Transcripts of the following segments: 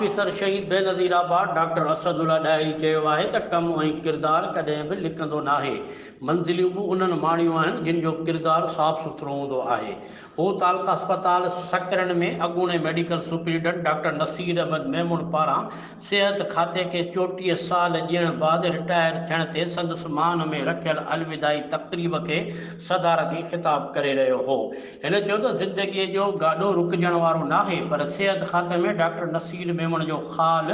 Officer شهيد بينظير آباد doctor Asad الله ڏاهري چيو آهي ته ڪم ۽ ڪردار ڪڏهن به لڪندو ناهي، منزليون به انهن ماڻيون آهن جن جو ڪردار صاف سٿرو هوندو آهي. هو تعلقه اسپتال سڪرنڊ ۾ اڳوڻي medical superintendent doctor Naseer Ahmed Memon پاران صحت کاتي کي 34 سال ڏيڻ بعد رٽائر ٿيڻ تي سندس مان ۾ رکيل الوداعي تقريب کي صدارتي خطاب ڪري رهيو هو. هن چيو ته زندگيء جو گاڏو رڪجڻ وارو ناهي پر صحت کاتي ۾ ڊاڪٽر نصير ميمڻ جو خال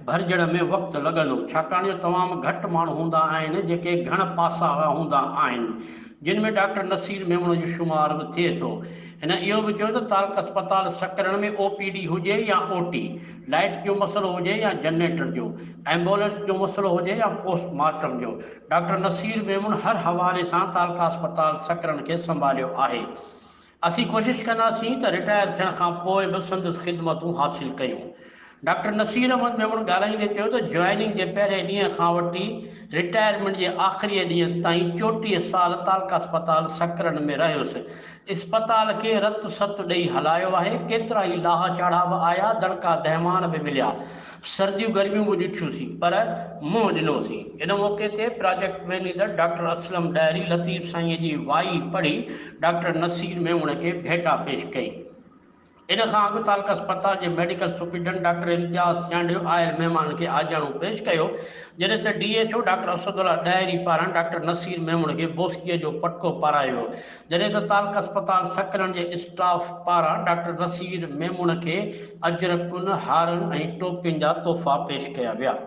ڀرجڻ ۾ وقت لڳندو ڇاڪاڻ جو تمام گهٽ ماڻهو هوندا آهن جيڪي گهڻ پاسا هوندا آهن جن ۾ ڊاڪٽر نصير ميمڻ جو شمار به ٿئي ٿو. هن اهو به چيو ته تعلقه اسپتال سڪرنڊ ۾ او پي ڊي هجي يا او ٽي، لائيٽ جو مسئلو هجي يا جنريٽر جو، ايمبولينس جو مسئلو هجي يا پوسٽ مارٽم جو، ڊاڪٽر نصير ميمڻ هر حوالي سان تعلقه اسپتال سڪرنڊ کي سنڀاليو آهي. اسين ڪوشش ڪنداسين ته رٽائر ٿيڻ کان پوء به سندس خدمتون حاصل ڪيون. ڊاڪٽر نصير احمد ميمڻ ڳالهائيندي چيو ته جوائننگ جي پهرين ڏينهن کان وٺي رٽائرمينٽ جي آخري ڏينهن تائين 34 سال تعلقه اسپتال سڪرنڊ ۾ رهيس. اسپتال کي رت ست ڏئي هلايو آهي، ڪيترائي لاها چاڙها به آيا، دڙڪا دهمان به مليا، سرديون گرميون به ڏٺيون سين پر منهن ڏنوسين. ان موقعي تي project manager doctor Aslam Dahri Latif سائينء جي وائي پڙهي ڊاڪٽر نصير ميمڻ کي ڀيٽا پيش ڪئي. ان کان اڳ تعلقه اسپتال جي medical superintendent doctor Imtiaz Chandio آيل مهمانن کي آجياڻو پيش ڪيو، جڏهن ته D H O doctor Asadullah Dahri پاران ڊاڪٽر نصير ميمڻ کي بوسڪيء جو پٽڪو پارايو ويو، جڏهن ته تعلقه اسپتال سڪرنڊ جي اسٽاف پاران ڊاڪٽر نصير ميمڻ کي اجرڪن، هارن ۽ ٽوپين جا تحفا پيش ڪيا ويا.